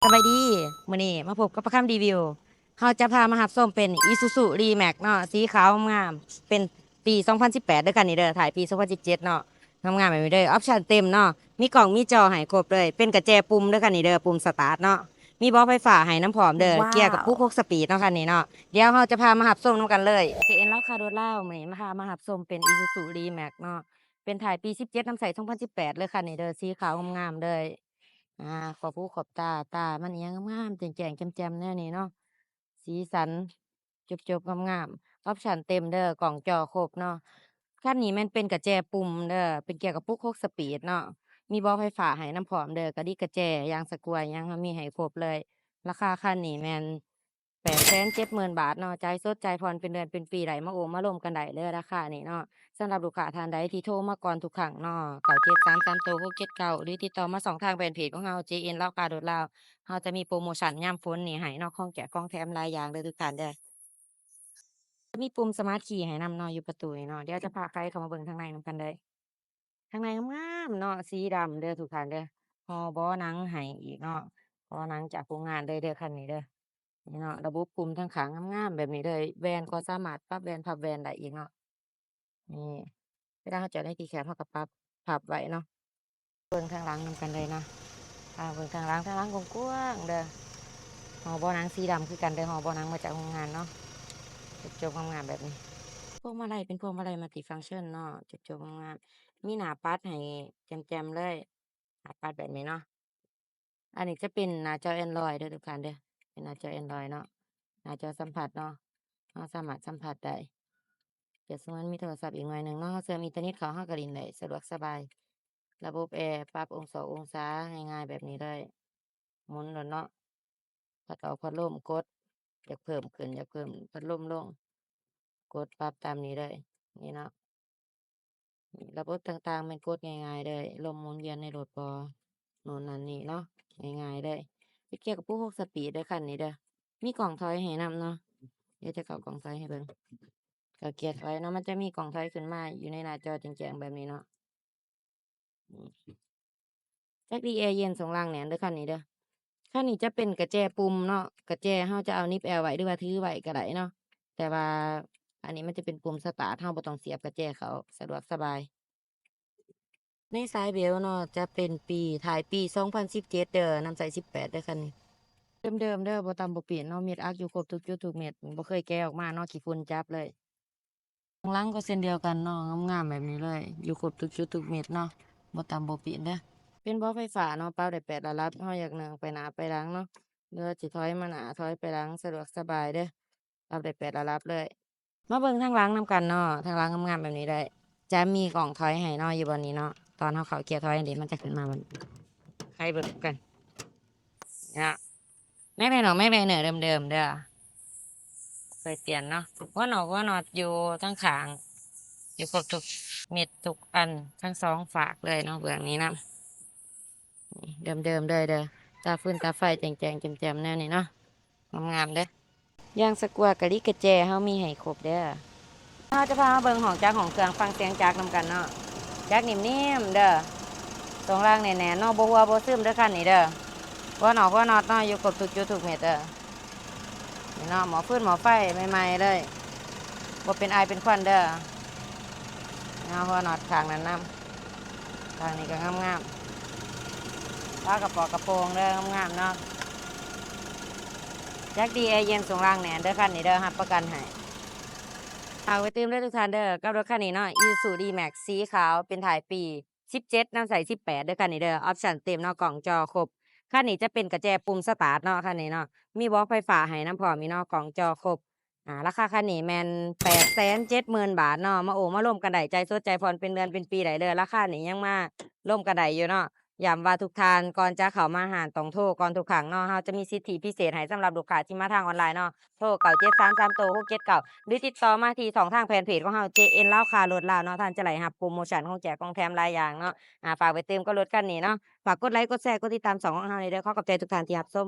ສະບາຍດີ ມື້ນີ້ມາພົບກັບປະຄຳຣີວິວ ເຮົາຈະພາມາຮັບຊົມເປັນ Isuzu D-Max ເນາະ ສີຂາວງາມ ເປັນປີສອງພັນສິບແປດເດີຄັນນີ້ເດີ ທ້າຍປີສອງພັນສິບເຈັດເນາະ ງາມໆແບບນີ້ເດີ ອອບຊັນເຕັມເນາະ ມີກ້ອງມີຈໍໃຫ້ຄົບເລີຍ ເປັນກະແຈປຸ່ມເດີຄັນນີ້ເດີ ປຸ່ມສະຕາດເນາະ ມີເບາະໄຟຟ້າໃຫ້ນຳພ້ອມເດີ ວ້າວ ເກຍກະປຸກຫົກສະປີດເນາະຄັນນີ້ເນາະ ດຽວເຮົາຈະພາມາຮັບຊົມນຳກັນເລີຍ ເຈເອັນ ລາວຄ້າລົດລາວ ມື້ນີ້ມາພາມາຮັບຊົມເປັນ Isuzu D-Max ເນາະ ເປັນທ້າຍປີສິບເຈັດ ນຳໃຊ້ສອງພັນສິບແປດເລີຍຄັນນີ້ເດີ ສີຂາວງາມໆເລີຍ ອ່າ ຂອບຫູຂອບຕາ ຕາມັນອີ່ຫຍັງງາມໆ ແຈ້ງໆ ແຈ່ມໆ ແນວນີ້ເນາະ ສີສັນຈົບໆ ງາມໆ ອອບຊັນເຕັມເດີ ກ້ອງຈໍຄົບເນາະ ຄັນນີ້ແມ່ນເປັນກະແຈປຸ່ມເດີ ເປັນເກຍກະປຸກຫົກສະປີດເນາະ ມີເບາະໄຟຟ້າໃຫ້ນຳພ້ອມເດີ ກະດິກກະແຈ ຢາງສະກວຍ ຫຍັງເຮົາມີໃຫ້ຄົບເລີຍ ລາຄາຄັນນີ້ແມ່ນ ແປດແສນເຈັດໝື່ນບາດເນາະ ຈ່າຍສົດ ຈ່າຍຜ່ອນເປັນເດືອນເປັນປີໄດ້ ມາໂອ້ມາລົມກັນໄດ້ເດີ ລາຄານີ້ເນາະ ສຳລັບລູກຄ້າທ່ານໃດທີ່ໂທມາກ່ອນທຸກຄັ້ງເນາະ ເກົ້າເຈັດສາມສາມໂຕຫົກເຈັດເກົ້າ ຫຼືຕິດຕໍ່ມາສົ່ງທາງແຟນເພຈຂອງເຮົາ ເຈເອັນ ລາວຄ້າລົດລາວ ເຮົາຈະມີໂປຣໂມຊັນຍາມຝົນນີ້ໃຫ້ເນາະ ຂອງແຈກຂອງແຖມຫຼາຍຢ່າງເດີທຸກທ່ານເດີ ຈະມີປຸ່ມສະມາດຄີໃຫ້ນຳເນາະ ຢູ່ປະຕູນີ້ເນາະ ດຽວຈະພາໄຂເຂົ້າມາເບິ່ງທາງໃນນຳກັນເດີ ທາງໃນງາມໆເນາະ ສີດຳເດີທຸກທ່ານເດີ ຫໍ່ເບາະໜັງໃຫ້ອີກເນາະ ເບາະໜັງຈາກໂຮງງານເລີຍເດີ ຄັນນີ້ເດີ ນີ້ເນາະ ລະບົບປຸ່ມທາງຂ້າງງາມໆແບບນີ້ເລີຍ ແວ່ນກໍສາມາດປັບແວ່ນພັບແວ່ນໄດ້ອີກເນາະ ນີ້ ເວລາເຮົາຈອດໃນທີ່ແຄບ ເຮົາກໍປັບພັບໄວ້ເນາະ ເບິ່ງທາງຫຼັງນຳກັນເລີຍເນາະ ພາເບິ່ງທາງຫຼັງ ທາງຫຼັງກວ້າງໆເດີ ຫໍ່ເບາະໜັງສີດຳຄືກັນເດີ ຫໍ່ເບາະໜັງມາຈາກໂຮງງານເນາະ ຈົບໆງາມໆແບບນີ້ ພວງມາໄລເປັນພວງມາໄລມັນຕິຟັງເຊິນເນາະ ຈົບໆງາມໆ ມີໜ້າປັດໃຫ້ແຈ່ມໆເລີຍ ໜ້າປັດແບບນີ້ເນາະ ອັນນີ້ຈະເປັນໜ້າຈໍແອນດຣອຍເດີທຸກທ່ານເດີ ເປັນໜ້າຈໍແອນດຣອຍເນາະ ໜ້າຈໍສຳຜັດເນາະ ເຮົາສາມາດສຳຜັດໄດ້ ປຽບສະເໝືອນມີໂທລະສັບອີກໜ່ວຍໜຶ່ງເນາະ ເຮົາເຊື່ອມອິນເຕີເນັດເຂົ້າ ເຮົາກໍຫຼິ້ນໄດ້ສະດວກສະບາຍ ລະບົບແອ ປັບອົງສອກອົງສາງ່າຍໆແບບນີ້ເລີຍ ໝູນໂລດເນາະ ພັດອອກພັດລົມ ກົດ ຢາກເພີ່ມຂຶ້ນ ຢາກເພີ່ມພັດລົມລົງ ກົດປັບຕາມນີ້ເລີຍ ນີ້ເນາະ ລະບົບຕ່າງໆແມ່ນກົດງ່າຍໆເລີຍ ລົມໝູນວຽນໃນລົດບໍ່ ໂນ່ນນັ້ນນີ້ເນາະ ງ່າຍໆເລີຍ ເປັນເກຍກະປຸກຫົກສະປີດເດີຄັນນີ້ເດີ ມີກ້ອງຖອຍໃຫ້ນຳເນາະ ດຽວຈະເຂົ້າກ້ອງຖອຍໃຫ້ເບິ່ງ ເຂົ້າເກຍຖອຍເນາະ ມັນຈະມີກ້ອງຖອຍຂຶ້ນມາຢູ່ໃນໜ້າຈໍແຈ້ງໆແບບນີ້ເນາະ ຈັກດີແອເຢັນ ຊ່ວງລ່າງແໜ້ນເດີຄັນນີ້ເດີ ຄັນນີ້ຈະເປັນກະແຈປຸ່ມເນາະ ກະແຈເຮົາຈະເອົາໜີບແອວໄວ້ ຫຼືວ່າຖືໄວ້ກໍໄດ້ເນາະ ແຕ່ວ່າອັນນີ້ມັນຈະເປັນປຸ່ມສະຕາດ ເຮົາບໍ່ຕ້ອງສຽບກະແຈເຂົ້າ ສະດວກສະບາຍ ໃນສາຍເບວເນາະ ຈະເປັນປີ ທ້າຍປີສອງພັນສິບເຈັດເດີ ນຳໃຊ້ສິບແປດເດີຄັນນີ້ ເດີມໆເດີ ບໍ່ຕຳບໍ່ປີ້ນເນາະ ເມັດອັກຢູ່ຄົບທຸກຈຸດທຸກເມັດ ບໍ່ເຄີຍແກະອອກມາເນາະ ຂີ້ຝຸ່ນຈັບເລີຍ ຂ້າງຫຼັງກໍເຊັ່ນດຽວກັນເນາະ ງາມໆແບບນີ້ເລີຍ ຢູ່ຄົບທຸກຈຸດທຸກເມັດເນາະ ບໍ່ຕຳບໍ່ປີ້ນເດີ ເປັນເບາະໄຟຟ້າເນາະ ປັບໄດ້ແປດລະດັບ ເຮົາຢາກເໜືອງໄປໜ້າໄປຫຼັງເນາະ ຫຼືວ່າຊິຖອຍມາໜ້າຖອຍໄປຫຼັງ ສະດວກສະບາຍເດີ ປັບໄດ້ແປດລະດັບເລີຍ ມາເບິ່ງທາງຫຼັງນຳກັນເນາະ ທາງຫຼັງງາມໆແບບນີ້ເລີຍ ຈະມີກ້ອງຖອຍໃຫ້ເນາະ ຢູ່ບ່ອນນີ້ເນາະ ຕອນເຮົາເຂົ້າເກຍຖອຍນີ້ ມັນຈະຂຶ້ນມາ ເບິ່ງ ໄຂເບິ່ງກັນ ເນາະ ແມັກໄລນອກ ແມັກໄລເນີ ເດີມໆເດີ ບໍ່ເຄີຍປ່ຽນເນາະ ຫົວນອກຫົວນັອດຢູ່ທາງຂ້າງ ຢູ່ຄົບທຸກເມັດທຸກອັນ ທັງສອງຟາກເລີຍເນາະ ເບື້ອງນີ້ນຳ ເດີມໆເດີ ຕາຟືນຕາໄຟແຈ້ງໆແຈ່ມໆແນວນີ້ເນາະ ງາມໆເດີ ຢ່າງສະກວດກະລິກກະແຈເຮົາມີໃຫ້ຄົບເດີ ເຮົາຈະພາມາເບິ່ງຫ້ອງຈັກຫ້ອງເຄື່ອງ ຟັງສຽງຈັກນຳກັນເນາະ ຈັກນິ່ມໆເດີ ຊ່ວງລ່າງແໜ້ນໆເນາະ ບໍ່ຮົ່ວບໍ່ຊຶມເດີຄັນນີ້ເດີ ຫົວນອກຫົວນັອດເນາະ ຢູ່ຄົບທຸກຈຸດທຸກເມັດເດີ ນີ້ເນາະ ໝໍ້ຟືນໝໍ້ໄຟໃໝ່ໆເລີຍ ບໍ່ເປັນອາຍເປັນຄວັນເດີ ເອົາຫົວນັອດຂ້າງນັ້ນນຳ ຂ້າງນີ້ກໍງາມໆ ຝາກະປອກກະໂປງເດີ ງາມໆເນາະ ຈັກດີແອເຢັນ ຊ່ວງລ່າງແໜ້ນເດີຄັນນີ້ເດີ ຮັບປະກັນໃຫ້ ຝາກໄວ້ຕື່ມເດີທຸກທ່ານເດີ ກັບລົດຄັນນີ້ເນາະ Isuzu D-Max ສີຂາວ ເປັນທ້າຍປີສິບເຈັດ ນຳໃຊ້ສິບແປດເດີຄັນນີ້ເດີ ອອບຊັນເຕັມເນາະ ກ້ອງຈໍຄົບ ຄັນນີ້ຈະເປັນກະແຈປຸ່ມສະຕາດເນາະ ຄັນນີ້ເນາະ ມີເບາະໄຟຟ້າໃຫ້ນຳພ້ອມອີກເນາະ ກ້ອງຈໍຄົບ ອ່າ ລາຄາຄັນນີ້ແມ່ນແປດແສນເຈັດໝື່ນບາດເນາະ ມາໂອ້ມາລົມກັນໄດ້ ຈ່າຍສົດຈ່າຍຜ່ອນເປັນເດືອນເປັນປີໄດ້ເດີ ລາຄານີ້ຍັງມາລົມກັນໄດ້ຢູ່ເນາະ ຢ້ຳວ່າທຸກທ່ານກ່ອນຈະເຂົ້າມາຮ້ານຕ້ອງໂທກ່ອນທຸກຄັ້ງເນາະ ເຮົາຈະມີສິດທິພິເສດໃຫ້ສຳລັບລູກຄ້າທີ່ມາທາງອອນລາຍເນາະ ໂທເກົ້າເຈັດສາມສາມໂຕຫົກເຈັດເກົ້າ ຫຼືຕິດຕໍ່ມາທີ່ຊ່ອງທາງແຟນເພຈຂອງເຮົາ ເຈເອັນ ລາວຄ້າລົດລາວເນາະ ທ່ານຈະໄດ້ຮັບໂປຣໂມຊັນຂອງແຈກຂອງແຖມຫຼາຍຢ່າງເນາະ ອ່າ ຝາກໄວ້ຕື່ມກັບລົດຄັນນີ້ເນາະ ຝາກກົດໄລກົດແຊ ກົດຕິດຕາມຊ່ອງຂອງເຮົາແດ່ເດີ ຂໍຂອບໃຈທຸກທ່ານທີ່ຮັບຊົມ.